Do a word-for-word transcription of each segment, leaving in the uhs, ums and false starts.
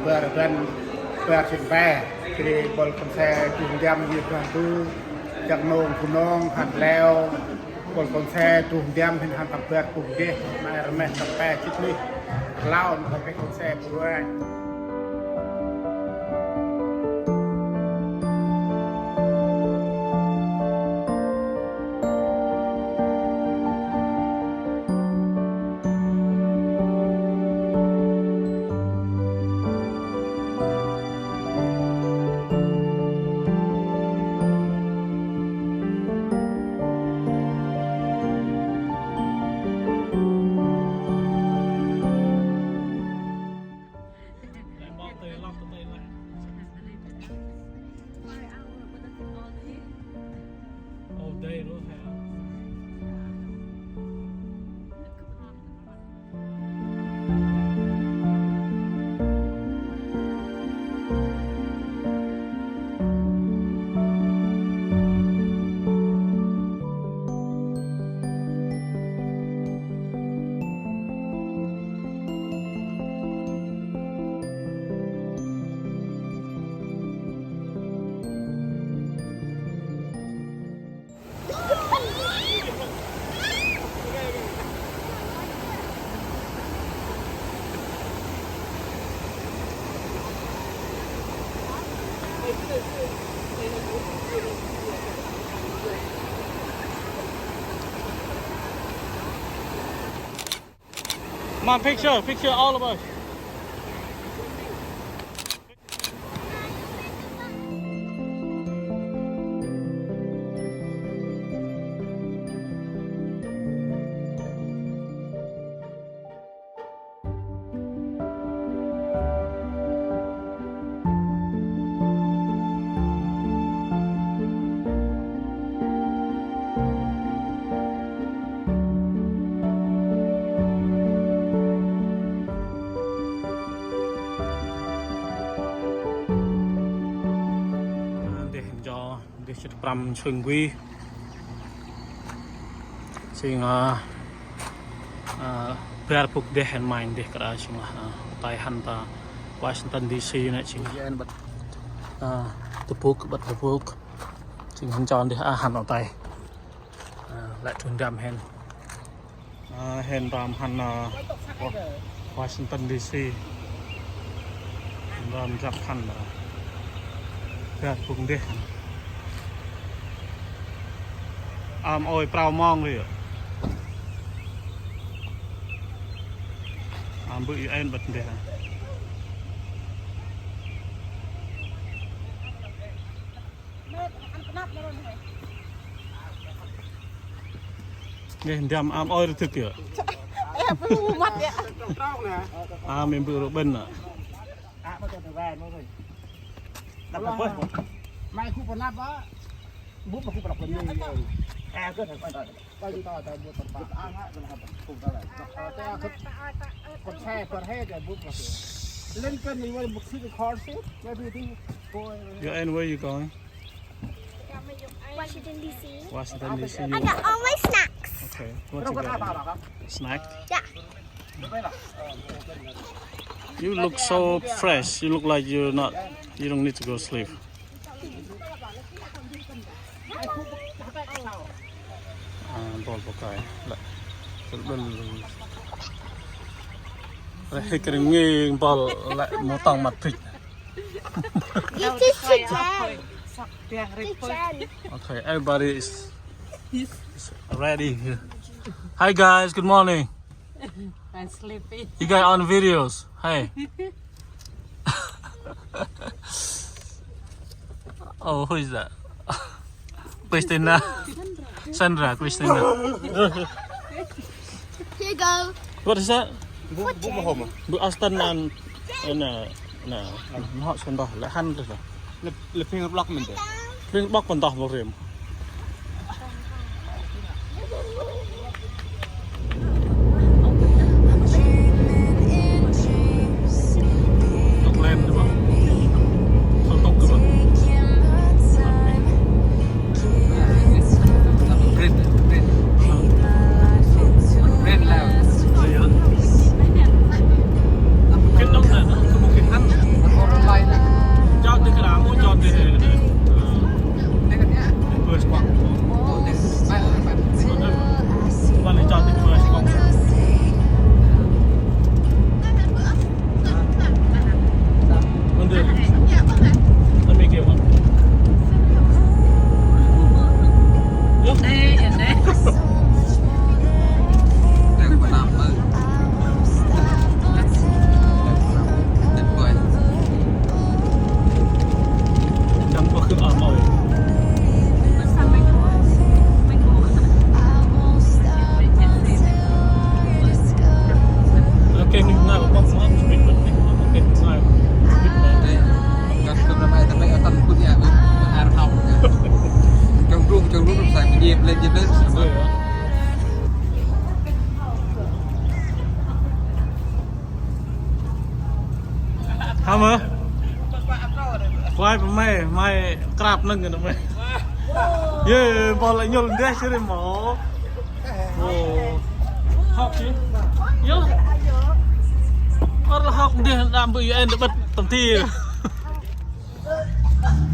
Bar ban, bar sĭn pe, jêh ri bol kon se du ndăm yơh bang du, jăk nông du nông hăn leo, bol kon se du ndăm hên hăn tâm bar bŭk deh, nai rmeh tâm pe jêt nih, lao nai rmeh kon se bu ranh. Come on, picture, picture, all of us. Ndeh ncho, ndeh jê̆t prăm nsing wi. Sing, a, a, bar bŭk deh hên mănh deh kra sing lah, a, tay hăn ta Washington D C nê sing. Yen băt, a, ta bŭk, băt ta bŭk. Sing hăn chon deh, a, hăn o tay. A, lĕ trun dam hên. A, hên ram hăn, a, Wa-, Washington D C. Hên ram jăp hăn, a, bar bŭk deh hăn. Am ôi prao mong ri. Am bơ̆ i en băt deh hăn. Nê, ndăm am ôi rơ tŭk yơh. Ê, bơ̆ mât yơh. Am ê bơ̆ rô ƀĭn nă. Mai khu pơnăp ơ. Bŭp khu pơnăp. Ê, kơ thầy coi coi. Coi coi coi bŭp pơnăp. Ê, kơ kon se pơr he kơ bŭp pơnăp. Lincoln, you wanna see the car show? What do you think? Boy. Yeah, and where you going? Washington, D C. Washington, D C. I got all my snacks. Okay. What you got? Snack? Yeah. You look so fresh. You look like you're not, you don't need to go sleep. A, bol bol kai. Lĕ. Lĕ hik ri ngêng bol lĕ mâu tông măt phik. It's just a jam. Okay, everybody is, is ready here. Hi guys, good morning. I'm sleepy. You guys on videos. Hey. Oh, who is that? Christina. Sandra, Christina. Here you go. What is that? Bu, bu, bu, bu Aston and, and, uh, no, not Sandra. Lĕ hăn tơ. Lĕ, lĕ phing rblok mĭn tơ. Phing rblok pơntoh mâu rêm. Tŭk lem tơ bơh. Tŭk tŭk tơ bơh. Red, red. Red loud. Kênh đông nè, nó không có kênh ăn. Hơ? Quay pa may, may krap nâng kơ may. Yê, bol lĕ nhŭl ndeh siri mâu. Ơ. Hŏk sih. Yô. Ơ, lĕ hŏk ndeh đăm bơ̆ yu en đơ bơ̆t tâm ti.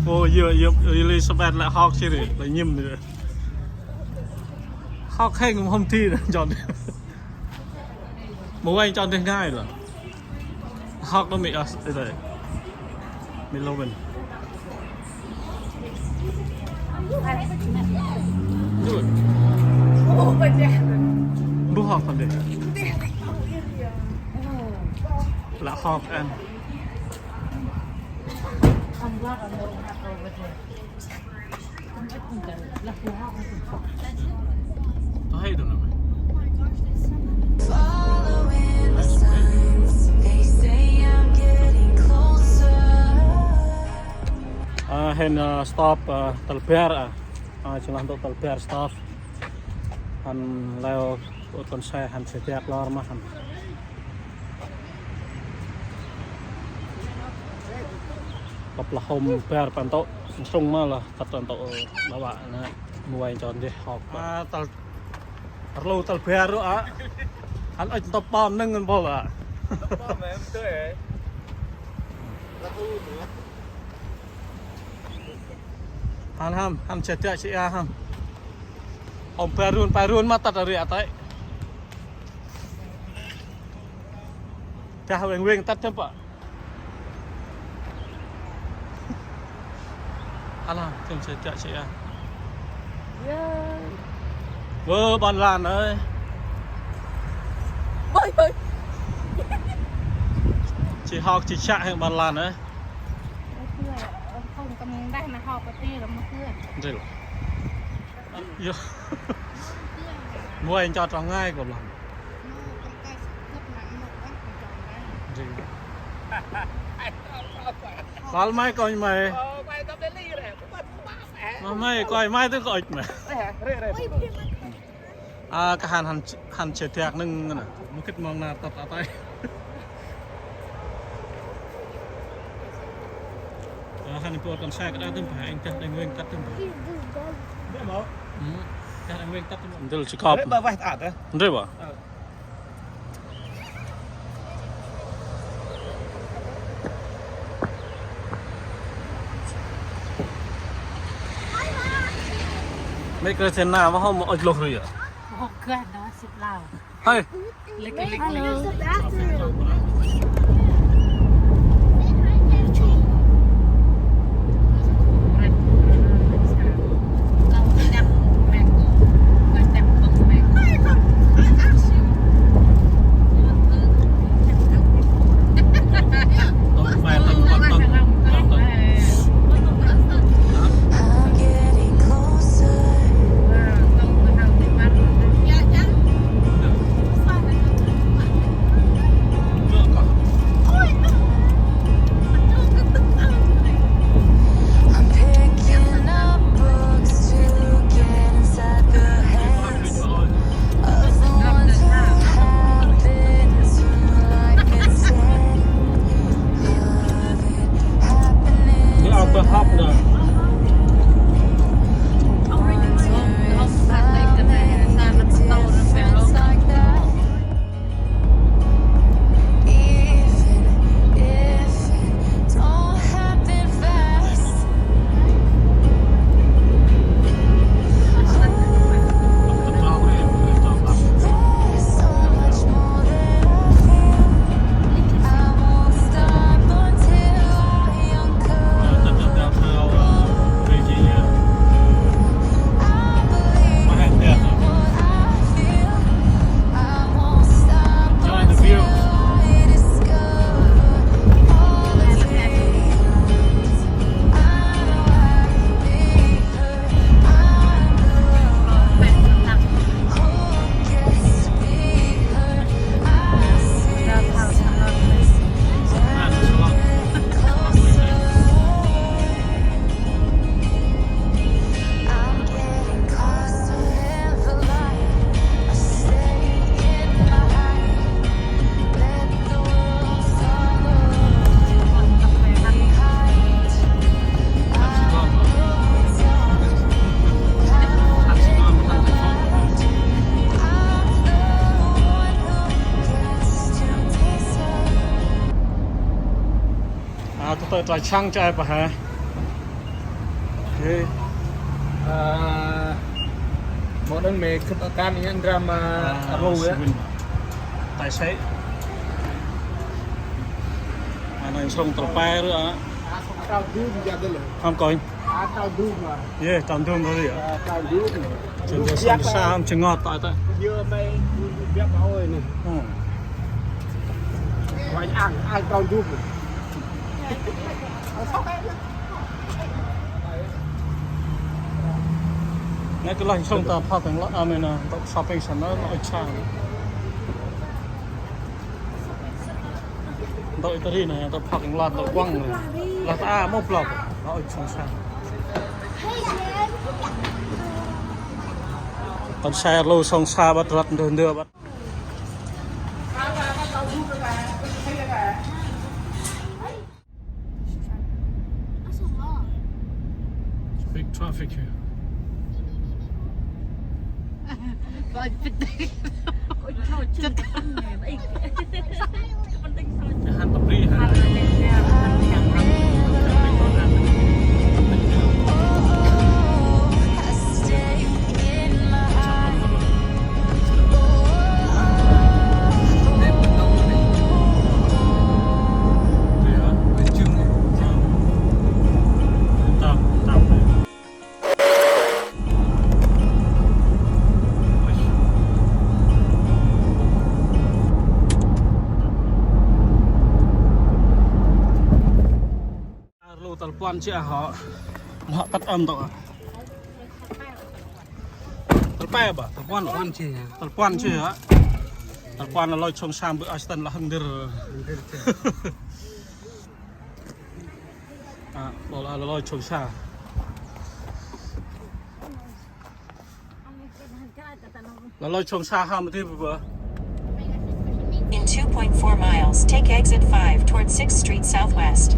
Ơ, yô, yô, Elizabeth lĕ hŏk siri, lĕ nhĭm siri. Hŏk hêng mâu hôm ti đơ, chon. Mâu vay chon ndeh ngai lĕ. Hŏk đơ mi, ơ, ê, tê. Mi lô bên. Yun. Bơ hŏk hăn đê. Lĕ hŏk ăn. Tơ hay tơ nơh. Following the signs, they say I'm getting closer. A, hên, a, stop, a, tal bar, a. A, jêng lah ntŭk tal bar stop. Hăn leo ôt kon se, hăn se dak lor ma hăn. Kăp lah hôm bar păng tŏ, sŭng ma lah, tât păng tŏ, đa vă na, muay chon deh hŏk. A, tal, rlu tal bar ru a. Hăn ŭch ntŭp pam nâng ngăn bol a. Ntŭp pam em tơ e. Hăn hăm, hăn se dak se a hăm. Hôm bar run, bar run ma tât a ri a tê. Dah weng weng tât dơm pă. Alah, tơm se dak se a. Yê. Wơ, ƀon lan ơi. Ôi, ôi. Ji hŏk ji săk hên ƀon lan ơi. Ôi, thưa, không, tao đang là họp ở đây là một thưa. Ril. Yô. Muay nchot trong ngai kơ lăng. Jêng. Kal may koi may. Ơ, may koi may. May, may koi may tơ koi may. Rê, rê, rê. A, kah hăn, hăn, hăn se dak nâng nă. Mâu gĭt mong nar tât a tê. A, hăn bu kon se kơ đa tơm bah, êng dah đăng weng tât tơm bah. Dah mâu? Dah đăng weng tât tơm bah. Ndrel si kop. Rê ba vah tât a. Ndrel ba. Ơ. Mê kơ thên na, mâu hôm ôch lôh ri a? Mâu hôm gah đó, sip lao. Hơi. Lê kơ, lê kơ, lê kơ. A, tơ tơ trai chăng chai pa he. Ê. A, mâu đăng mê khât akan i ndra ma. A, ro ya. Tài xế. A, nâng sông Tral Pe ru a. A, sông Tral Dum ya dơ lơ. Hông coi. A, Tral Dum a. Ye, Tral Dum ru ya. A, Tral Dum. Chun sông sa hông chun ngot ta ta. Ye mê biak ôi nê. Hông. Quay ăn, ăn Tral Dum. Nê kơ lah sông ta pha teng lah, a, mê na, ta shopping center lah, ôi chang. Ntŭk i ta ri nê, ntŭk parking lot, ntŭk kuŏng nê. Lah ta a mâu blok, lah ôi sông sa. Kon se lô sông sa bât rvăt ndơ ndơ bât. Big traffic here. Lu tal puăn chê hŏ. Hŏ tât âm tŏ. Tal pe ba? Tal puăn. Puăn chê hŏ. Tal puăn chê hŏ. Tal puăn lah lôch sông sa bơh Aston lah hơng dơr. A, bol a lah lôch sông sa. Lah lôch sông sa hăm ti bơ. In two point four miles, take exit five toward sixth Street Southwest.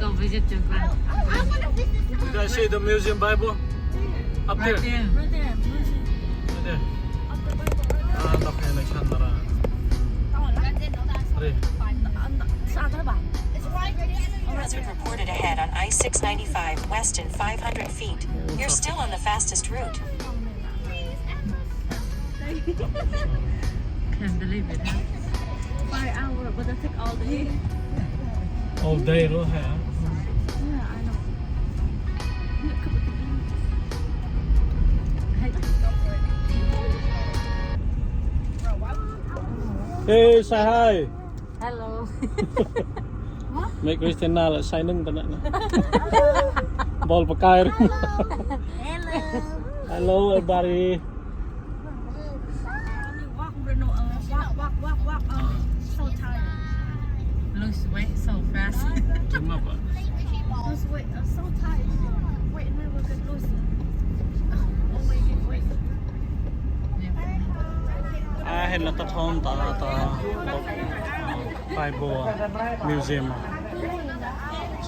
Go visit your grandpa. You guys see the museum Bible? Up there. Right there. Right there. Right there. A, đọc này là Chandra. Hazard reported ahead on I six ninety-five west in five hundred feet. You're still on the fastest route. Can't believe it, huh? Five hour, but that take all day. All day luôn hả? Yeah, I know. Hey, say hi. Hello. Mẹ Christina là say nâng ta nè. Bol pakai. Hello. Hello, everybody. Walk, Bruno, uh, walk, walk, walk, walk, uh, so tired. Lose weight so fast. Cuma apa? Lose weight, uh, so tired. Weight never get loose. Oh, wait, wait, wait. A, hên lah tât hôm ta, ta, ta, Bible Museum.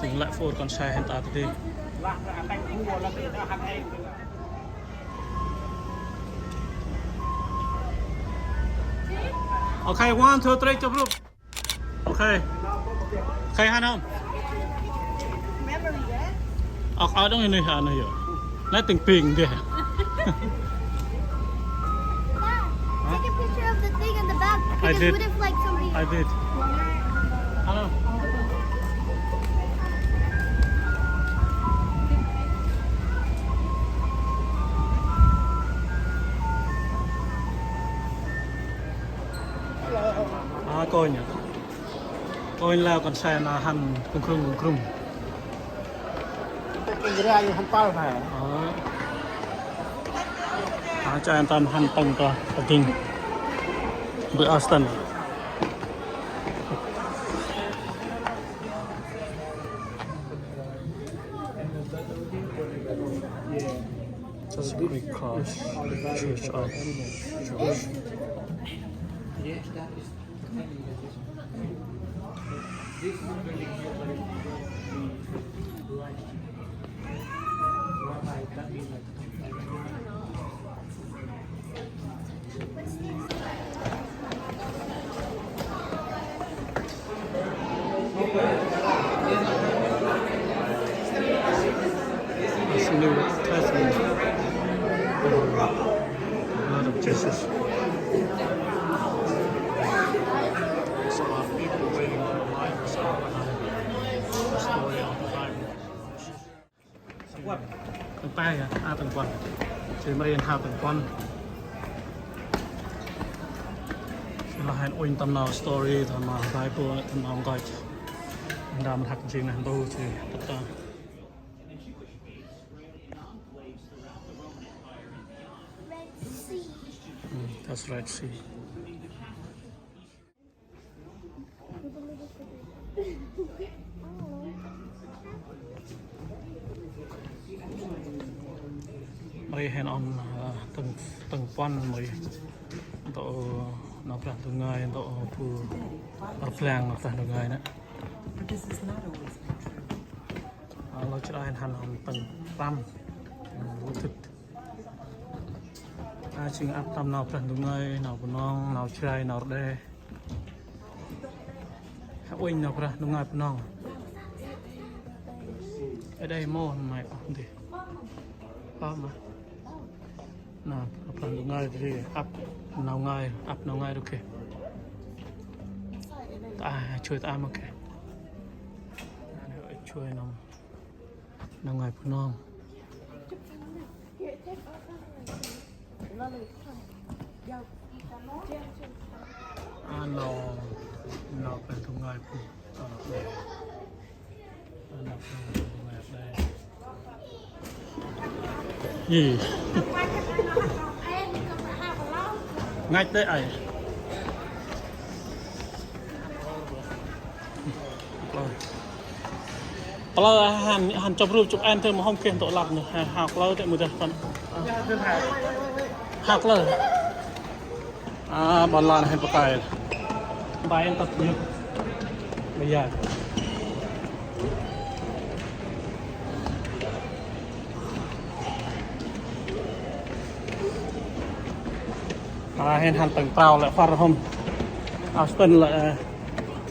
Sĭn lĕ phur kon se hên ta ta đi. Okay, one, two, three, chụp group. Okay. Okay, hăn hông? Ơ, ơ, đong ini hăn yơh. Nai ting ping dih. Take a picture of the thing in the back. I did. What if, like, somebody... I did. Hello. A, kônh a. Kônh lah kon se na hăn kŭng krŭng kŭng krŭng. Ơ. A, Cha an tâm hăn tâng ta ta ding. Bơ Austin. That's a Greek cross. Church of George. That's the New Testament. Blood of Jesus. There's a lot of people waiting for the light. That's the story of the Bible. Tâng pe, a, tâng puăn. Jêh mri hên hao tâng puăn. Jêh lah hên uănh tâm nau story, tâm nau Bible, tâm nau ngơi. Nđa mra hăk jêng neh ntu jêh tât ta. Red Sea. Hmm, that's Red Sea. Mri hên ŏng, ơ, tâng, tâng puăn mri. Ntŭk nau Brah Ndu ngơi, ntŭk bu rblang nau Brah Ndu ngơi nê. But this is not always been true. Ơ, lơ chrai hên hăn ŏng tâng prăm. Ơ, lơ thât. A, jêng ăp tâm nau Brah Ndu ngơi, nau Bunong, nau Jrai, nau Rđê. Hă uănh nau Brah Ndu ngơi Bunong. Ơ, đây mô mày ăp dih. Ơ, ma. Nau Brah Ndu ngơi dih, ăp nau ngơi, ăp nau ngơi ruk kê. Ta, chuê ta ma kê. Chuê nau, nau ngơi Bunong. A, nau, nau Brah Ndu ngơi Bunong. A, nau Brah Ndu ngơi đây. Ih. Ngăch dê ai. Plơ̆ hăn, hăn chụp rup chụp ảnh tơm hôm kê ntŭk lăp nê. Hao, hao plơ̆ tê mâu dah păng. Hao plơ̆. A, ƀon lan hên pơkai. Bai hên tât nhŭp. Bai ya. A, hên hăn tâng prao lĕ phar hôm. Austin lĕ, ơ,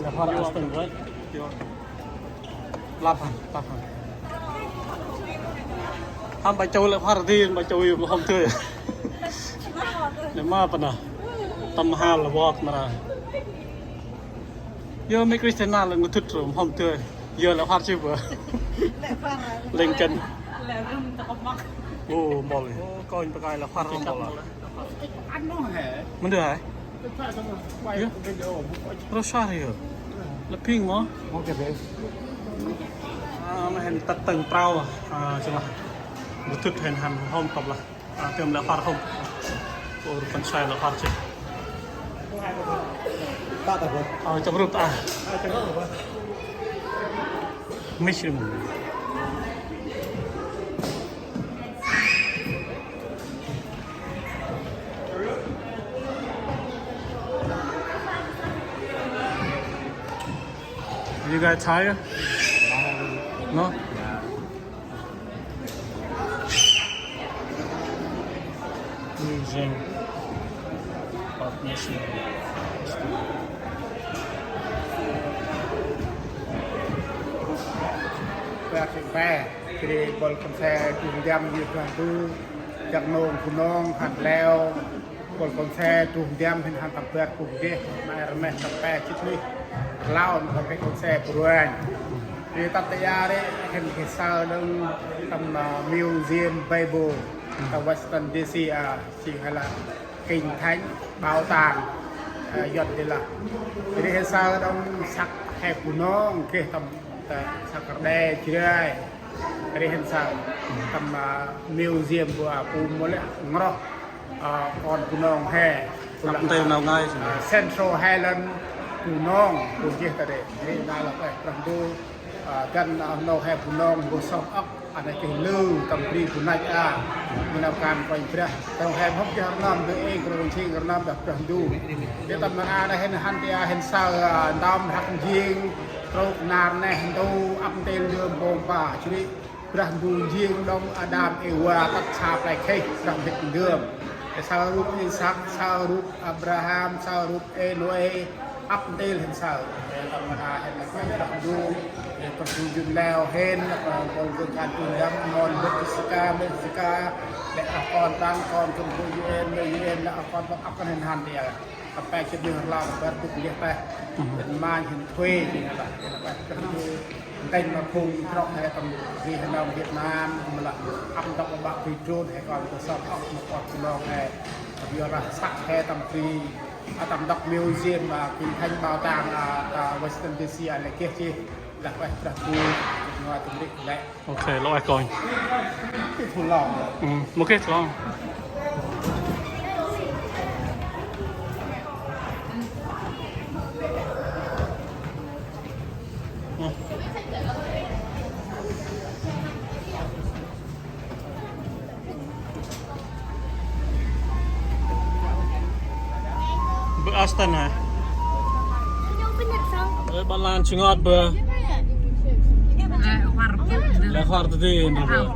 lĕ phar Austin, right? Lăp hăn, lăp hăn. Hăm ba châu lĕ phar dih, ba châu yơh hôm tơi. Lĕ ma păng nê. Tâm hal lĕ vok mra. Yơh, mê Kristen nê lĕ ngŭ thŭt ru, hôm tơi. Yơh, lĕ phar chi bơ. Lĕ phar. Lêng kăn. Lĕ rŭm ta kơp măk. Ô, mpôl. Ô, kônh pơkai lĕ phar hôm mpôl. Ăn nô hê. Mân dơi hê? Yơh. Rô sa yơh. Lĕ phing mô. Mô kê bê. A, ma hên tât tâng prao. A, chơ lah. Ngŭ thŭt hên hăn hôm kơp lah. A, tơm lĕ phar hôm. Ur păng sai lĕ phar chih. Ta ta bơ. A, chăm rup ta. A, chăm rup ta. Mê sim. You guys tired? No? Museum of National History. Pơk sĭ pe, jêh ri bol kon se du ndăm yơh blah du, dak nông Bunong hăn leo, bol kon se du ndăm hên hăn tâm pơk bu geh, ma rmeh tâm pe jêh ri. Rlau nê tâm pe kon se bu ruanh. Ri tât ta ya ri hên geh saơ đŏng tâm, ơ, Museum Bible, ta Washington D C, a, jêng hê lah Kinh Thánh, bảo tàng, ơ, Yuăn dê lah. Ri hên saơ đŏng săk he Bunong geh tâm, ta săk Rđê Jrai. Ri hên saơ tâm, ơ, museum bu a bu mâu lĕ ngroh. Ơ, kon Bunong he. Ăp ntil nau ngai sih. Ơ, Central Highland Bunong, bu jêh ta ri. Ri nau lah ueh Brah Ndu, ơ, dăn, ơ, nau he Bunong, bu sŏk âk, ăn kih lư, tâm bri bu năch a. Mâu nau kan Kôranh Brah. Trong he hŏk jêh rnơm, bu êng, trong êng rnơm đah Brah Ndu. Ri tâm nau a nây hên hăn ti a hên saơ, ơ, ntơm rhăk njêng, trôk nar neh ntu, ăp ntil ndơm mpông mpa, jêh ri Brah Ndu njêng đŏng Ađam Êva tât sa play khêh, Brah Ndu ndơm. Ê, saơ rup Isăk, saơ rup Abraham, saơ rup Ê Nôê, ăp ntil hên saơ. Ê, tâm nau a hên lah Brah Ndu, ê, Brah Ndu njŭn leo hên, lah Brah Ndu gâp kan tu ndăm, mon bŭt Jessica, Jessica, lĕ ah kon tăng, kon kŭm bu U N, U N, lah ah kon tăng ăp kăn hên hăn ti a. Kăp pe jêh ƀư rlau ƀă bŭt lĕ têh. Hên manh hên thuê jêh nă lah. Nă lah Brah Ndu ntĭnh ma phung trŏ he tâm ri he nơm Việt Nam, mâu lah ăp ntŭk ƀă bri drôn he kon bu sŏk âk ma kon Bunong he. Ƀiă lah săk he tâm bri, ơ, tâm ntŭk museum, ơ, Kinh Thánh bảo tàng, ơ, ơ, Washington D C a lĕ geh jêh. Lah ueh Brah Ndu, nua tâm ri lĕ. Ok, lŏ ê kônh. Ê, thu lŏng. Ơ, mâu geh thu lŏng. Ơ. Bơ Aston hả? Ơ, ƀa lan chungot bơ. Lĕ hor tơ di bơ.